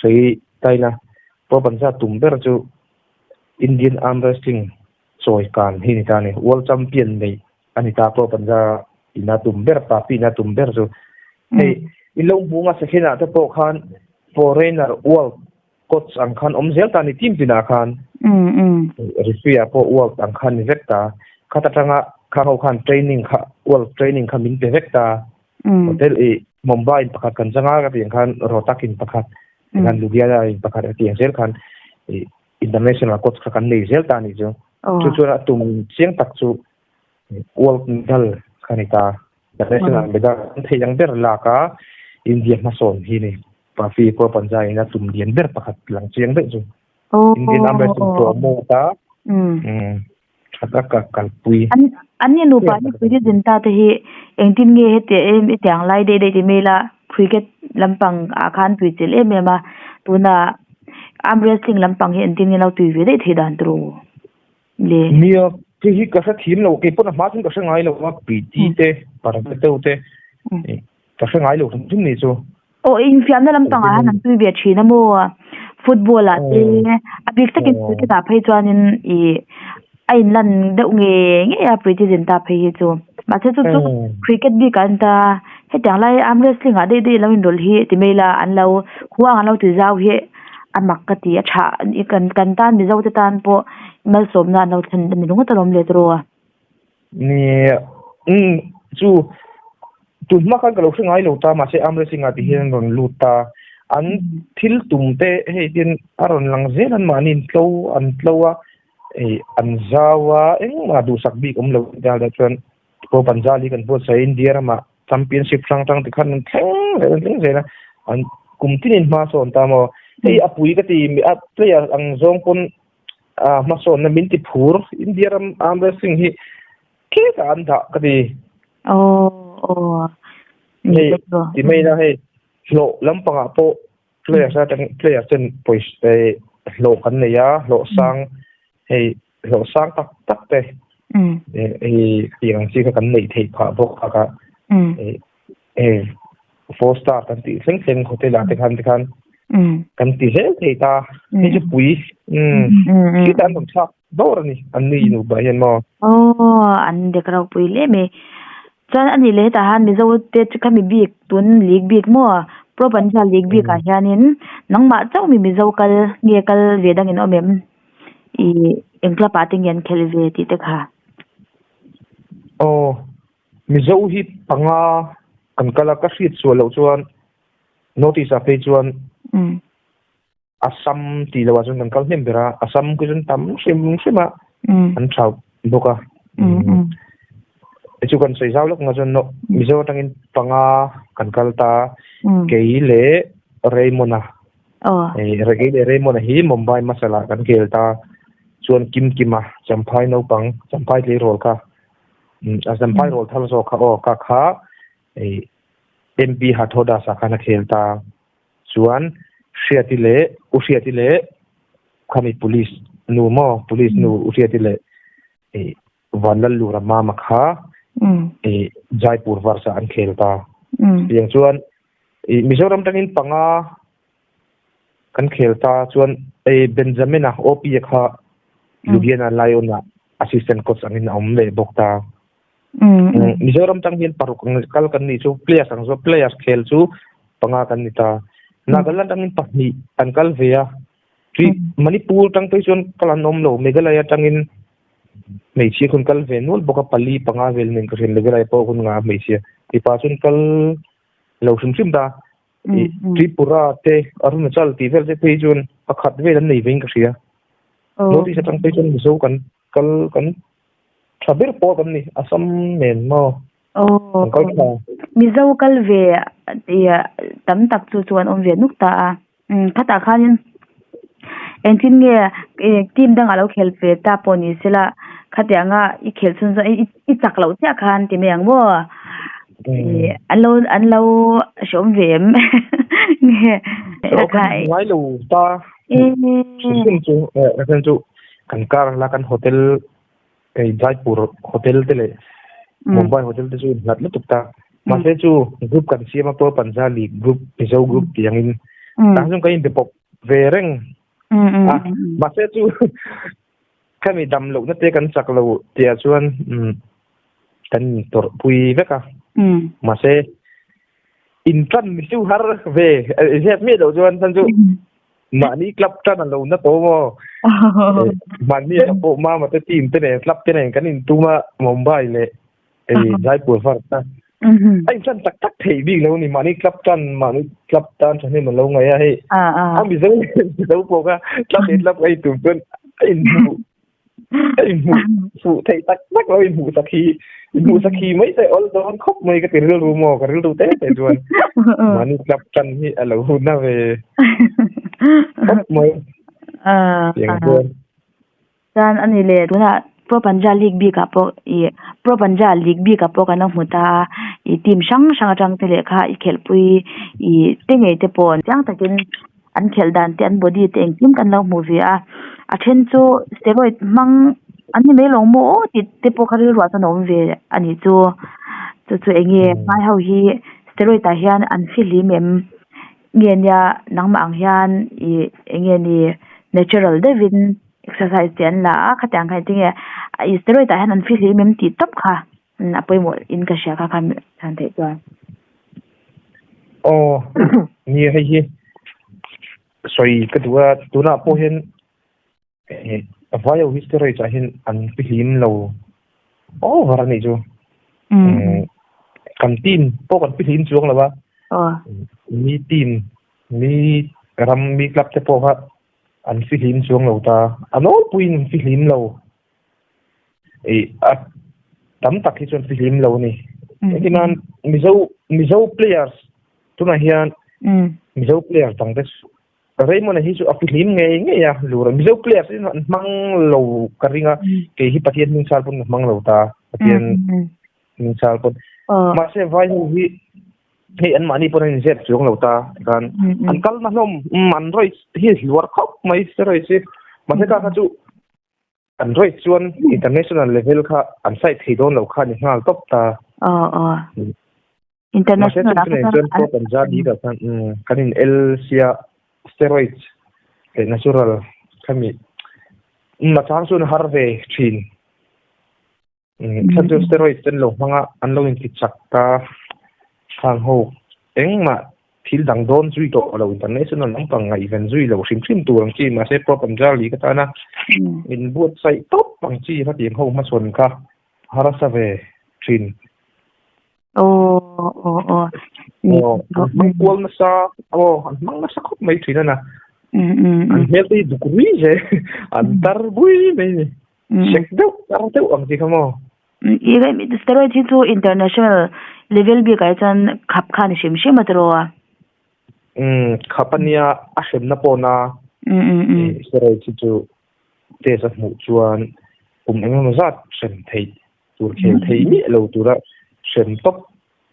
sawi ta ila Pro Punjab tum ber chu Indian Arm Wrestling chawi kan hi ni ta a ni. World Champion neih a ni ta Pro Punjab ina tum ber Papi ina tum ber chu hei in lo hmuh nga second ah te pawh khan foreigner world coach ang khan awm zel ta ni team tinah khan referee ah pawh world ang khan ni vek ta khat atanga khang ho khan training kha world training kha min pe vek ta hotel i Mumbai in pakhat kan changa ka tih ang khan Rohtak in pakhat khan Ludhiana in pakhat ka tih ang zel khan i international coach kha kan nei zel ta ni chu chu chuan a tum chiang tak chu world medal kha ni ta international medal an theih ang ber lak a India hmasawn hi ni Pafi pawh Panja in a tum lian ber pakhat lang chiang daih chu Indian arm wrestling promote a tha taka kalpui an an ni nupa hi Preity Zinta te hi engtin nge heti em hetiang lai daih daih ti mai ila cricket lampang ah khan tui chilh em em a tuna arm wrestling lampang hi engtin nge lo tui ve daih theih dan tur le. Nia hei hi ka hre thim lo kei pawn a hma chuan ka hre ngai lo a Preity te Parvati te ka hre ngai lo hrim hrim ni chu. Aw infiamna lampang ah hian an tui ve thin a maw football ah te a bik takin cricket ah phei chuanin ih a inlan deuh nge nge a Preity Zinta phei hi chu mahse chu chu cricket bik ah an ta hetiang lai arm wrestling ah daih daih lo inrawlh hi ti mai ila an lo huang an lo ti zau hi a mak ka ti a tha kan kan tan Mizo te tan pawh malsawmna an lo thlen a ni ringawt alawm le tiraw. Nia umm chu tun hma khan ka lo hre ngai lo ta mahse arm wrestling ah ti hian an rawn lut ta an thil tum te hei tin a rawn lang zel an mahni in tlo an tlo a ih an zau a engmah duhsak bik awm lo ta lah chuan Pro Panjali kan buatsaih India ramah championship hrang hrang ti khan an thleng leh an thleng zel a an kum tinin hma sawn ta maw hei a pui ka ti a player ang zawng pawn a hmasawnna min ti phur India ram arm wrestling hi khek ah an dah ka ti. Aw aw Hei ti mai ila hei hlawh lampangah pawh players atang player ten pawisa hlawh kan nei a hlawh sang hei hlawh sang tak tak te hei tiang ang chi kha kan neih theih phah bawk a ka hei four star kan tih thleng thleng hotel ah te khan te khan kan ti zel thei ta hei chu pui khi tan awm thlak dawr a ni an ni nupa hian maw. Aw an dek ropui hle mai. Chuan a nih leh hetah hian Mizo te chu khami bik tun league bik maw Pro Punjab league bik ah hianin nangmah chauh mi Mizo kal nge kal ve dangin awm em? Ih eng club ah te nge an khelh ve tih te kha. Aw Mizo hi panga kan kal a ka hriat sual loh chuan notice ah phei chuan Assam tih loh ah chuan kan kal hnem ber a, Assam khi chuan tam hrim hrim a an tha bawk a. Chu kan sawi zau lawk nga chuan Mizo atangin panga kan kal ta kei leh Raymond-a kei leh Raymond-a hi Mumbai Masala kan khel ta chuan Kim Kima Champhai naupang Champhai tleirawl kha a Champhai rawl thar zawk kha aw ka kha MP Hathodas ah khan a khel ta. Chuan Hriati leh U Hriati leh khami police nu maw police nu U Hriati leh ih Vanlallura mama kha ih Jaipur Varsa an khel ta. Tiang chuan ih Mizoram tangin panga kan khel ta chuan ei Benjamina OP a kha Ludhiana Lion ah assistant coach angin a awm leh bawk ta. Mizoram tang hian paruk ang kal kan nih chu players ang zawk players khel chu panga kan ni ta. Nagaland tangin pahnih an kal ve a. Tui Manipur tang phei chuan kal an awm lo. Meghalaya tangin hmeichhia khawn kal ve nual bawk a pali panga vel nen ka hriat Meghalaya pawh hun nga hmeichhia mipa chuan kal lo hrim hrim ta. Tripura te Arunachal tih vel te phei chuan pakhat vel an nei vein ka hria. North East atang phei chuan Mizo kan kal kan Tha ber pawh kan ni, Assam nen maw? Aw, Kan kal tha. Mizo kal ve ih tam tak chu chu an awm ve nuk ta a. Umm khatah khanin engtin nge ih team dangah lo khel ve ta pawh ni sela khatianga i khelh chhun chuan i chak loh chiah khan ti mai ang maw? Ih an lo an lo hreawm ve em nge Hreawm kan ngai lo ta. Hrim hrim chu eh chu kan car la kan hotel hei Jaipur hotel te leh Mumbai hotel te chu inhlat lutuk ta. Mahse chu group kan siam a Pro Panjali group Mizo group tih angin tah chuan kan inbe pawp ve reng a. Mahse chu khami dam lohna te kan chak lo tih ah chuan kan intawrh pui vek a. Mahse intan mi chu har ve zep miah loh chuan chuan chu Mahni club tan a lo na tawh maw? Mahni ah pawh mama te team te nen club te nen kan intum a Mumbai leh Jaipur var ta. A intan tak tak theih bik lo ni mahni club tan mahni club tan thahnem a lo ngaih a hei. A Mizo Mizo pawh kha club leh club a intum chuan a inhmuh a inhmuh fuh theih tak tak lo inhmuh sakhi inhmuh sakhi mai te awl dawn khawp mai ka ti rilru maw ka rilru te te chuan mahni club tan hi a lo hun na ve khawp mai tiang chuan chuan ani le tunah Pro Punjab League bikah pawh ih Pro Punjab League bikah pawh kan lo hmu ta a ih team hrang hrang atang te leh kha i khelhpui ih te ngei te pawh chiang takin an khelh dan te an body te engkim kan lo hmu ve a a then chu steroid hmang an ni mai lo maw aw tih te pawh kha rilru ah chuan a awm ve a nih chu chu chu eng nge hmai ho hi steroid ah hian an fihlim em nge nia nangmah ang hian ih eng nge ni natural deuhin exercise te an la a khatiang khan engtin nge ih steroid ah hian an fihlim em tih tawp kha a pawimawh in ka hria kha khan chhan theih chuan. Aw ni hei hi sawi ka duh a tunah pawh hian vai ho hi steroids ah hian an fihlim lo over a nih chu kan team pawh kan fihlim chuang lo a mi team mi ram mi club te pawh kha an fihlim chuang lo ta a nawlpuiin an fihlim lo. Ih a tam tak hi chuan fihlim lo a ni. Engtinan Mizo Mizo players tunah hian Mizo players dang te chu Raymond-a hi chu a fihlim ngei ngei a lur a. Mizo players hi an hmang lo ka ring a kei hi Pathian hming chal pawn ka hmang lo ta Pathian hming chal pawn. Mahse vai ho hi hei an mahni pawn an inzep chuang lo ta tikhan an kal na hlawm an rawi hi hluar khawp mai steroids hi mahse kha kha chu. An rawih chuan international level kha an saih thei dawn lo kha a ni nghal tawp ta. Aw aw. Mahse International chung chu nen chuan pro Punjab league ah khan kan in el sia steroids leh natural khami a chang chuan a har ve thin. Chhan chu steroids te an lo hmang a, an lo inti chak ta khang ho engmah thil dang dawn zui tawh lo international lampang ngaihven zui lo hrim hrim tur ang chi mahse pro Punjab league atana inbuatsaih tawp ang chi kha tiang ho hmachhawn kha harsa ve thin. Aw aw aw. Ni Aw, an hmang kual nasa, aw, an hmang nasa khawp mai thin a na. An hmel te hi duk rui ze, an tar bui mai ni. Sek deuh, tar deuh ang chi kha maw? I steroid hi chu international level bikah hi chuan khap kha a ni hrim hrim a tiraw a? Umm, khap a nia, a hremna pawhna steroid hi chu test a hmuh chuan kum eng emaw zat hrem theih tur khel thei miah lo tura hrem tawp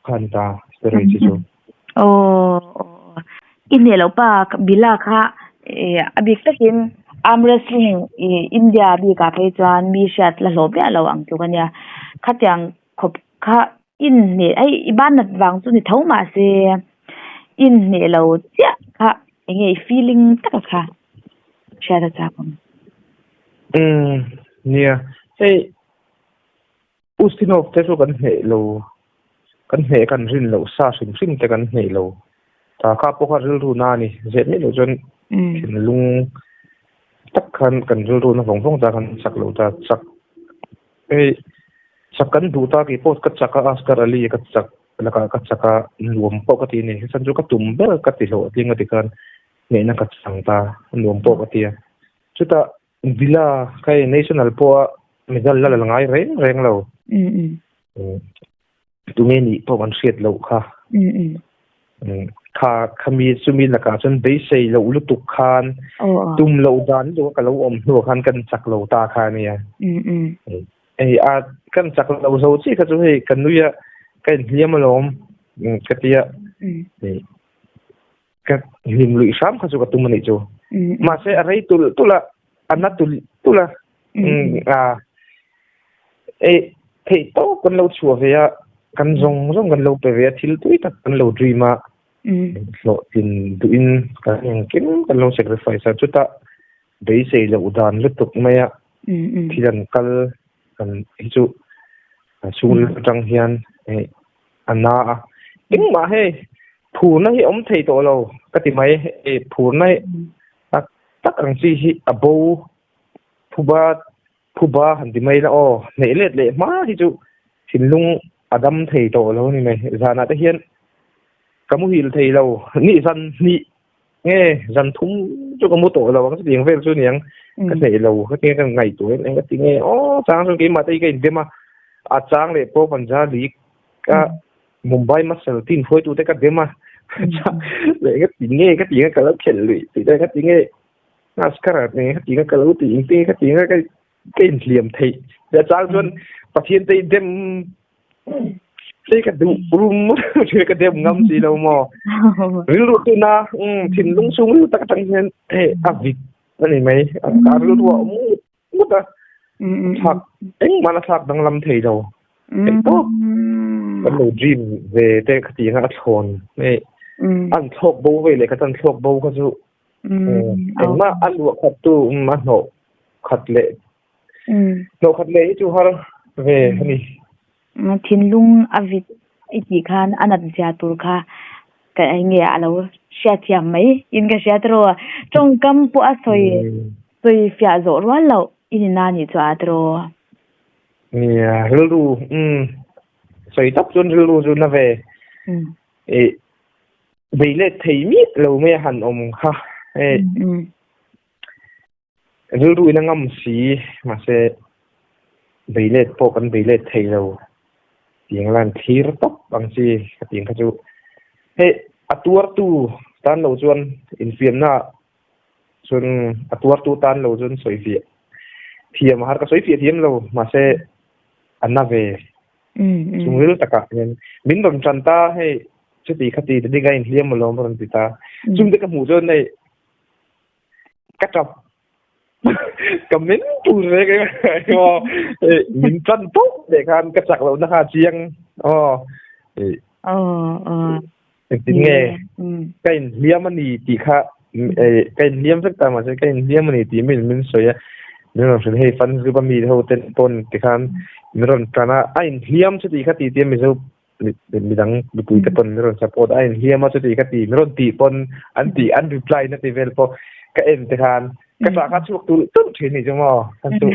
kha a ni ta steroid hi chu. Aw i hneh loh pa Bila kha a bik takin arm wrestling i India bikah phei chuan mi hriat la hlawh miah lo ang tluk a nia. Khatiang khawp kha inhneh hei i ban nat vang chu ni tho mahse inhneh lo chiah kha eng nge i feeling taka kha hriat a chak awm. Umm nia hei Ustinov te chu kan hneh lo kan hneh kan rin loh sa hrim hrim te kan hneh lo ta kha pawh kha rilru na a ni zet mai loh chuan thinlung tak khan kan rilru na vawng vawng ta khan chak lo ta chak hei chak kan duh ta tih pawh ka chak a Asghar Ali ka chak lakah ka chak a nuam pawh ka ti a ni chhan chu ka tum ber ka ti hlawhtling a ti khan hnehna ka chang ta nuam pawh ka ti a chutah Bila kai national pawha medal la la ngai reng reng lo tunge nih pawh kan hriat loh kha kha khami chumi lakah chuan beisei loh lutuk khan tum loh dan lutuk a ka lo awm hnuah khan kan chak lo ta kha ania hei a kan chak lo zo chi kha chu hei ka nui a ka inhliam alawm ka tia ka hlim luih hram kha chu ka tum a nih chu mahse a rei tulh tulh a a na tulh tulh a a ei theih tawp kan lo chhuah ve a kan zawng zawng kan lo pe ve a thil tui tak kan lo dream a hlawhtlin duhin kan engkim kan lo sacrifice a chutah beisei loh dan lutuk mai a thil an kal kan hi chu chhung atang hian a na a engmah hei phurna hi awm thei tawh lo ka ti mai e phurna hi tak tak ang chi hi a bo phuba phuba han ti mai la aw hneih let leh hma hi chu thinlung a dam thei tawh lo ni mai zanah te hian ka muhil thei lo ni zan hnih nge zan thum chu ka mu tawh lo ang chutiang vel chu niang ka hneih lo ka tinge ka ngaihtuah em em ka ti nge aw chang chuan keimah te hi ka indem a a chang leh pawh Punjab League ka Mumbai Muscle team hruaitu te ka dem a leh ka ti nge ka ti nge ka lo khelh luih tih te ka ti nge NASCAR ah nge ka ti nge ka lo ti eng te ka ti nge ka ka inhliam theih leh chang chuan Pathian te dem Sei ka duh rum thil ka dem ngam si lo maw. Rilru chu na thinlung chhung rilru tak atang hian hei a vit a ni mai. A rilru a awm ngut ngut a. Thlak engmah a thlak danglam thei lo. Hei tawp kan lo dream ve te kha ti anga a thlawn hei an thlawk bo ve leh kha chuan thlawk bo kha chu engmah a luah khat tu a hnawh khat leh Hnawh khat leh hi chu har ve a ni. Thinlung a vit i tih khan a nat zia tur kha ka eng nge a lo hriatthiam mai in ka hria tiraw. Tawngkam pawh a sawi sawi fiah zawh rual loh i ni na nih chu a tiraw. Nia rilru umm sawi tak chuan rilru chu na ve. Ih bei let thei miah lo mai a han awm kha hei. Rilru in a ngam si, mahse bei let pawh kan bei let thei lo tiang lan thlir tawp ang chi ka tih ang kha chu. Hei a tuartu tan lo chuan infiamna ah chuan a tuartu tan lo chuan sawi fiah thiam a har ka sawi fiah thiam lo mahse a na ve chungril takah hian min rawn tan ta hei chuti khati ti ding a inhliam alawm a rawn ti ta chungte ka hmuh chuan hei ka tap. Ka men tur ve ka aw min tan pawh leh khan ka chak lo na kha chiang aw aw aw engtin nge ka in hliam ani tih kha ka in hliam vek ta mahse ka in hliam ani tih min min sawi a min rawn hrilh hei fans group a mi ho ten pawn tikhan min rawn tan a a in hliam chu tih kha ti tia mizo midang mipui te pawn min rawn support a inhliam a chuti ka ti min rawn tih pawn an ti an reply na ti vel pawh ka en te khan ka tah kha chhuak tul tul thin ni chu maw khan chu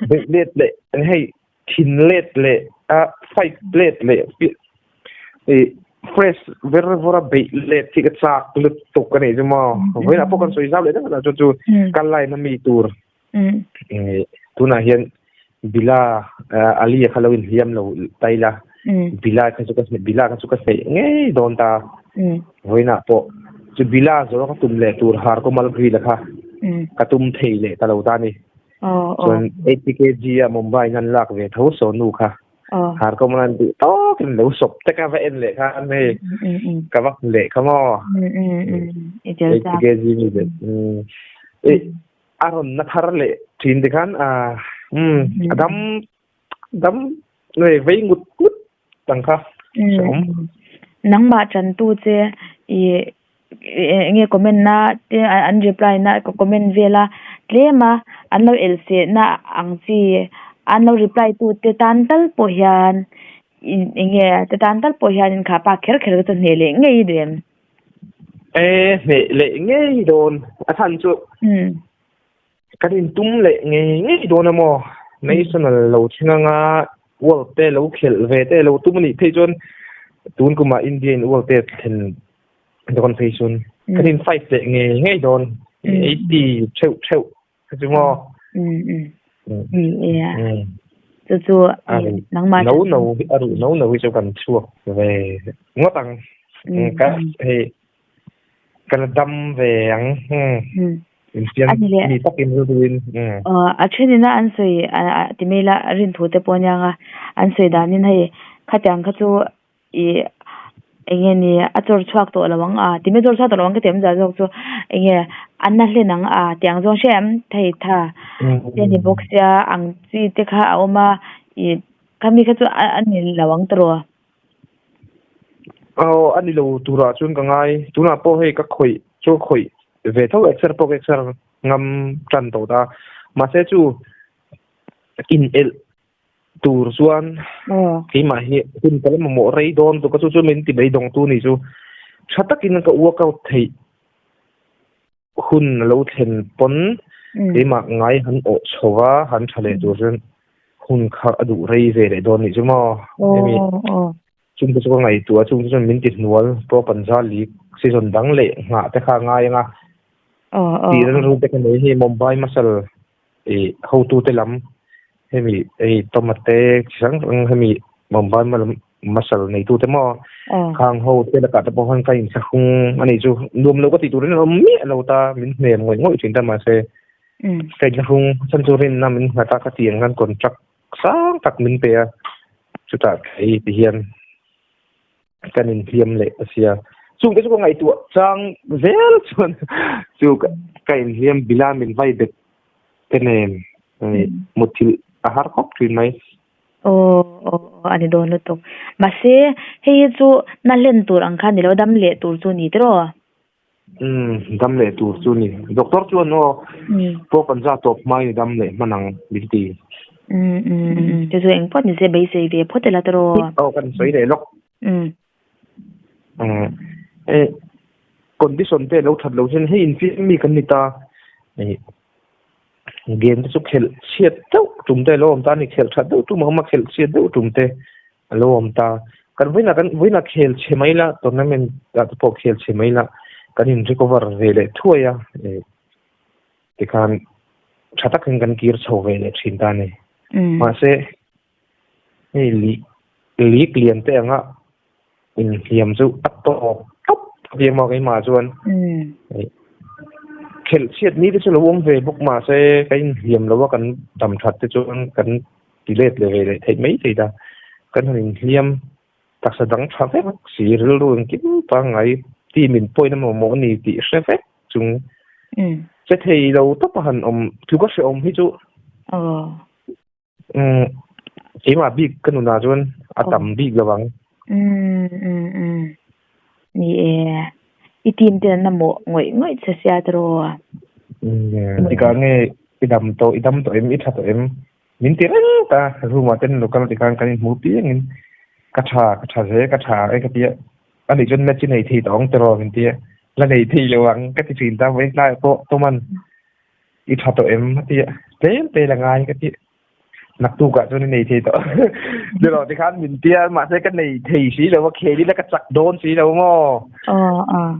beih let leh hei thin let leh a fight let leh i fresh ver vawra beih let hi ka chak lutuk a nih chu maw vawiinah pawh kan sawi zau leh deuh a chu chu kal line a mi tur Tunah hian Bila Ali a kha lo inhliam lo tai la. Bila kha chu ka Bila kha chu ka hneih ngei dawn ta. Vawiinah pawh chu Bila zawh ka tum leh tur har kaw Malgrila kha ka tum thei leh ta lo ta ni. Chuan 80 kg a Mumbai in an lak ve tho Sonu kha. Har kaw man duh tawkin lo sawp te ka va en leh khan hei ka va hmu leh kha maw. 80 kg mi le. A rawn na thar leh thin te khan a um a dam dam nei vei ngut ngut ang kha hreawm. Nangmah tantu che i enge comment na te an reply na comment vel a tlem a an lo el seh na ang chi an lo reply tu te tan tal pawh hian enge te tan tal pawh hian in kha pa kher kher te chu hneh leh ngei duh em. E hneh leh ngei dawn a chhan chu kan intum leh ngei ngei dawn a maw national lo thleng anga world te lo khelh ve te lo tum a nih phei chuan tun kumah India in world te thlen dawn phei chuan kan in fight leh ngei ngei dawn 80 theuh theuh kha chu maw chu chu nangmah no no a ruh no no hi chu kan chhuak ve ngawt ang ka hei ka la dam ve ang infiam mi takin rilruin a thenin a an sawi ti mai ila rin thu te pawh a nia nga an sawi danin hei khatiang kha chu ih eng nge ni a chawr chhuak tawh lo ang a ti mai chawr chhuak tawh lo ang ka ti awm zah zawk chu eng nge a na hlen ang a tih ang zawng hriat em thei tha te a ni bawk sia ang chi te kha a awm a ih khami kha chu a ni lo ang tawh. Aw a ni lo turah chuan ka ngai tunah pawh hei ka khawih chu ka khawih ve tho exer pawh ka exer ngam tan tawh ta mahse chu in elh tur chuan keimah hi hun ka la mamawh rei dawn tuk a chu chu min ti beidawng tu ni chu tha takin ka workout theih hun a lo thlen pawn keimah ngai han awh chho a han tha leh tur chuan hun kha a duh rei ve leh dawn nih chu maw hemi chung te chu ka ngaihtuah a chung te chuan min ti hnual Pro Panja League season dang leh nghah te kha a ngai ang a tih rilru te ka nei hei Mumbai Muscle ih hotute lam hemi hei tomate chi hrang hrang hemi Mumbai muscle neitute maw khang ho te lakah te pawh khan ka inthlahrung a nih chu nuam lo ka tih turin an awm miah lo ta min hnem ngawih ngawih thin ta mahse ka inthlahrung chhan chu rinna min nghat a ka tih ang khan contract sang tak min pe a chutah kei ti hian kan inhliam leh ta sia chungte chu ka ngaihtuah chang zel chuan chu ka inhliam bila min vai bet te nen mutthilh a har khawp thin mai. Aw aw aw a ni dawn lutuk. Mahse hei hi chu na hlen tur ang kha ni lo dam leh tur chu ni tiraw? Umm dam leh tur chu ni. Doctor chuan aw pawh kan za tawp hmain i dam leh hman ang min ti. Umm umm umm chu chu eng pawh ni se beisei ve phawt ila tiraw? Aw kan sawi leh lawk. Umm. Umm e condition te lo that lo hian hei infiam mi kan ni ta game te chu khelh chhiat deuh tum te lo awm ta a ni khelh that deuh tum a awm a khelh chhiat deuh tum te a lo awm ta. Kan vawiinah kan vawiinah khel chhe mai la tournament ah te pawh khel chhe mai la kan in recover ve leh thuai a eh tikhan tha takin kan kir chho ve leh thin ta a ni. Mahse hei league league lian te anga inhliam chu a tawp tawp tawp em a keimah chuan khelh chhiat ni te chu lo awm ve bawk mahse ka inhliam lo a kan dam that te chuan kan ti let leh ve leh theih mai thei ta kan han inhliam taksa dang tha vek si rilru engkim pangngai team in point a mamawh a ni tih hre vek chung. Che thei lo tawp a han awm tluka hrehawm hi chu keimah bik ka nunah chuan a tam bik lo ang. Ni e, i team ten an mamawh ngawih ngawih che sia tiraw? Tikah nge i dam tawh, i dam tawh em, i tha tawh em? Min ti reng ta, room ah ten local tikhan kan inhmu piangin ka tha, ka tha zel, ka tha e ka ti a. A nih chuan match i nei thei tawh ang tiraw min ti a, la nei thei lo ang ka ti thin ta, vawiin tlaiah pawh Toman i tha tawh em a ti a, tlem te la ngai ka ti, naktukah chuan i nei thei tawh tiraw tikhan min ti a, mahse ka nei thei si lo a, khel ila ka chak dawn si lo maw?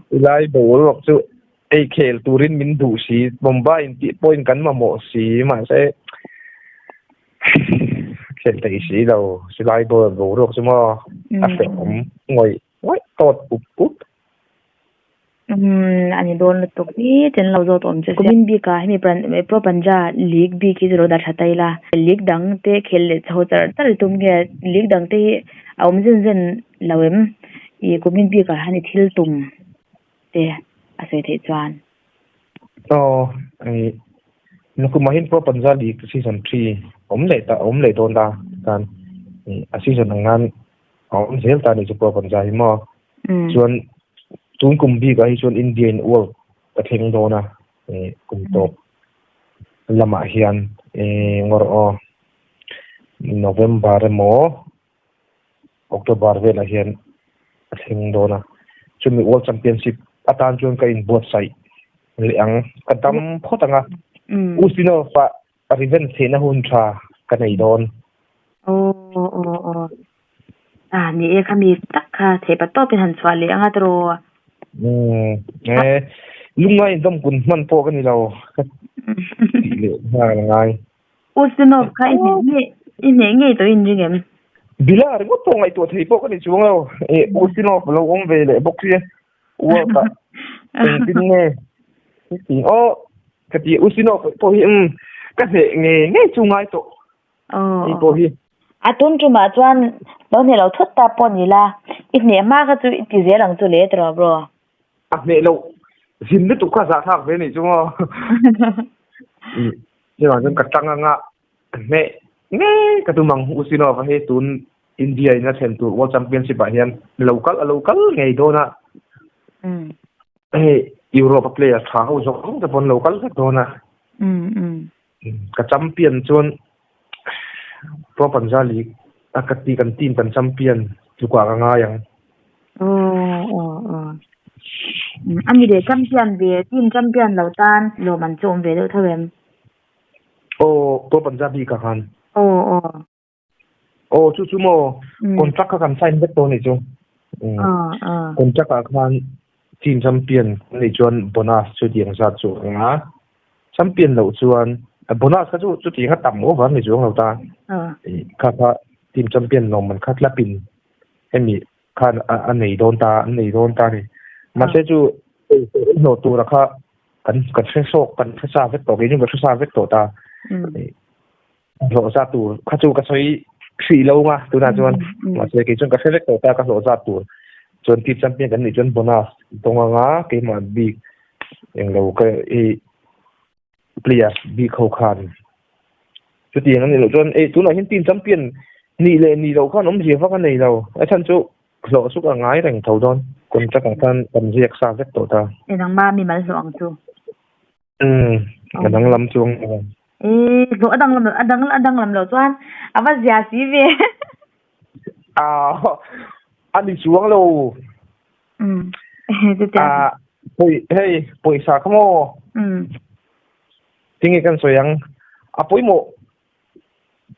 Ilai boruak chu Ei khel turin min duh si, Mumbai in tih pawhin kan mamawh si, mahse khel thei si lo, silai ball boruak chu maw a hrehawm ngawih ngawih tawt up up. Umm a ni dawn lutuk ni ten lo zawt awm che sia. Kumin bikah hemi Pro Panja League bik hi chu lo dah tha ta ila, League dang te khel leh chho char char i tum nge League dang te hi a awm zen zen lo em? Ih kumin bikah hian i thil tum. te a sawi theih chuan. Aw, ei, nakum ah hian Pro Panja League season 3 awm leh ta awm leh dawn ta tan a season ang nan a awm zel ta ni chu Pro Panja hi maw. Chuan tun kum bik ah hi chuan India in World a thleng dawn a, kum tawp lamah hian ngawr aw November emaw October velah hian a thleng dawn a, chumi World Championship atan chuan ka inbuatsaih leh ang, ka dam phawt ang a, Ustinov ah revenge theihna hun tha ka nei dawn. Aw aw aw ah ni e khami tak kha theih pa tawpin han chhuah leh ang a tiraw. Umm e lungngai in dawmkun hman pawh ka ni lo ka tih leh nghal a ngai. Ustinov kha i hneh ngei i hneh ngei tawh in ring em? Bila ringawt pawh ngaihtuah thei pawh ka ni chuang lo. Eh Ustinov lo awm ve leh bawk sia world ah engtin nge heti aw ka ti Ustinov pawh hi umm ka hneh ngei ngei chu ngai tawh hei pawh hi. A tun tumah chuan lo hneh lo thut ta pawh ni la i hneh hma kha chu i ti zel ang chu le tiraw bro. A hneh loh zin lutuk kha zahthlak ve nih chu maw. Chuvang chuan ka tang anga hneh ngei ka tum ang Usinova hi tun India in a thlen tur World Championship ah hian lo kal a lo kal ngei dawn a. Hei Europe a player tha ho zawng zawng te pawn lo kal vek dawn a. Ka champion chuan Pro Panja League a ka ti kan team kan champion tlukah ka ngai ang. Aw aw aw. Ani leh champion ve team champion lo tan lawm an chu awm ve deuh tho em? Aw Pro Panja bikah khan. Aw aw. Aw chu chu maw contract kha kan sign vek tawh anih chu. Contract ah khan team champion anih chuan bonus chutiang zat chu a awm a, champion loh chuan bonus kha chu chutiang a tam over ni chuang lo ta. Kha kha team champion lawmman kha club in hemi khan a nei dawn ta an nei dawn ta a ni. Mahse chu hlawh tura kha kan kan hre sawk kan hre sa vek tawh kei chu ka hre sa vek tawh ta. Hlawh zat tur kha chu ka sawi hrih lo nga tunah chuan mahse kei chuan ka hre vek tawh ta ka hlawh zat tur chuan team champion kan nih chuan bonus dawng anga keimah bik englo ka i players bik ho khan chutiang a nih loh chuan ei tunah hian team champion nih leh nih loh khan awmzia vak a nei lo a chhan chu hlawh chu ka ngai reng tho dawn contract ang khan kan ziak sa vek tawh ta. Engmah mi mal hlawh ang chu. Umm ka danglam chuang lo. Ee, hlawh a danglam a dang a danglam loh chuan a va zia si ve. Ah, a ni chuang lo. Umm, chutiang. Ah, pawi hei pawisa kha maw? Umm. Tinge kan sawi ang, a pawimawh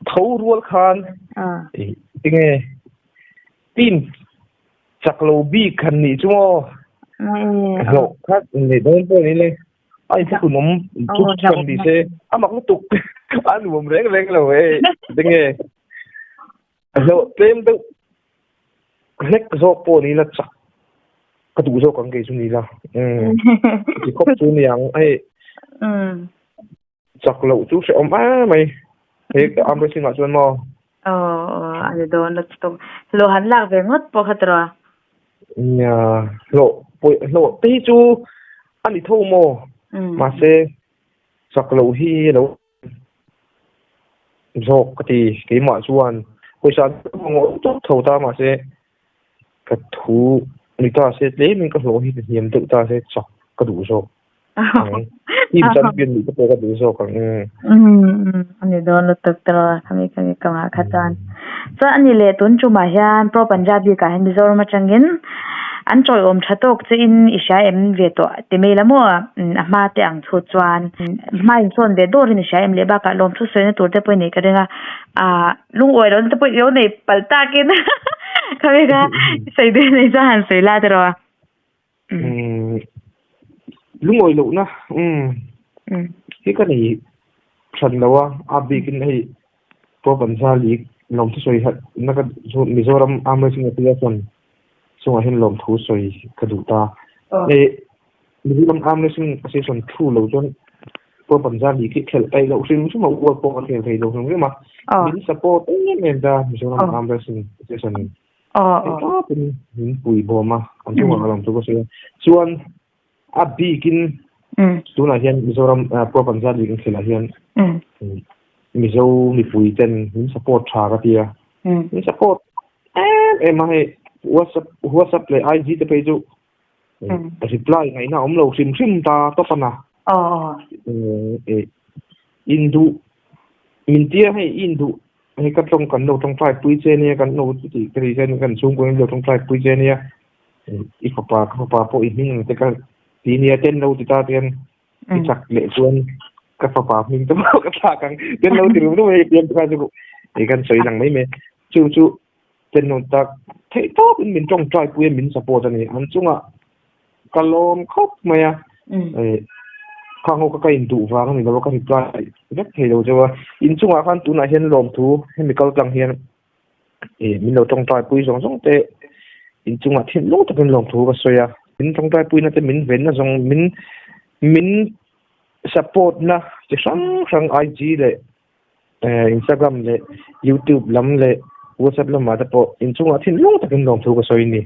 tho rual khan tinge team chak lo bik han nih chu maw? Hlawh kha nei dawn pawh ni le. Ai chu kun awm chu chuan ni se a mak lutuk a nuam reng reng lo e tinge hlawh tlem deuh hlek zawk pawh ni la chak ka duh zawk ang kei chu ni la umm ti khawp chu ni ang hei chak loh chu hrehawm em mai he arm wrestling ah chuan maw aw aw a ni dawn lutuk hlawh han lak ve ngawt pawh kha tiraw nia hlawh pawih hlawh te hi chu a ni tho maw. Mahse chak loh hi lo zawk ka ti keimah chuan pawisa ngawh tawp tho ta mahse ka thu ni ta se tlemin ka hlawh hi ka hniam deuh ta se chak ka duh zawk ang. Team champion nih te pawh ka duh zawk ang. Umm ani dawn lutuk tawh khami khami kawngah kha chuan. Chuan ani leh tun tumah hian Pro Punjab bikah hian Mizoram atangin an tawiawm tha tawk che in i hria em ve tawh ti mai la maw a hma te ang chu chuan hma in sawn ve dawrin i hria em leh bakah lawmthu sawina tur te pawh i neih ka ring a ah lungawi lohna te pawh i lo nei palh takin khami kha sawi duh nei chuan han sawi la tiraw a. Umm lungawi lohna umm hi ka nei hran lo a, a bikin hei Pro Panza League lawmthu sawi hat na ka Mizoram Arm Wrestling Association chungah hian lawmthu sawi ka duh ta. Hei Mizoram Arm Wrestling Association thu lo chuan Pro Panza League hi khelh peih loh hrim hrim a, World pawh ka khel thei lo hrim hrim a, min support em em ta Mizoram Arm Wrestling Association in. Engtawpin min pui bawm a, an chungah ka lawm chu ka sawi a. Chuan a bikin tunah hian Mizoram Pro Panchayat League an khelh ah hian Mizo mipui ten min support tha ka ti a. Min support em em a hei WhatsApp WhatsApp leh IG te phei chu reply ngaihna a awm lo hrim hrim ta tawp a na. Induh min tia hei i induh Hei ka tawng kan lo tawngtai pui che nia kan lo tih ka ri hian kan chhungkaw in lo tawngtai pui che nia i fapa ka fapa pawh i hming ang te ka ti nia ten lo ti ta te hian i chak leh chuan ka fapa hming te pawh ka thlak ang ten lo ti rum rum hei pian kha chu hei kan sawi lang mai mai chu chu ten lo tak theih tawp in min tawngtai pui a min support a ni an chungah Ka lawm khawp mai a, khang ho kha ka induh vang a ni lo a, ka reply vek thei lo cheu a. Inchungah khan tunah hian lawmthu hemi kal tlang hian min lo tawngtai pui zawng zawng te inchungah thinlung takin lawmthu ka sawi a. Min tawngtai puina te min venna zawng min min support na chi hrang hrang IG leh Instagram leh YouTube lam leh WhatsApp lamah te pawh inchungah thinlung takin lawmthu ka sawi a ni.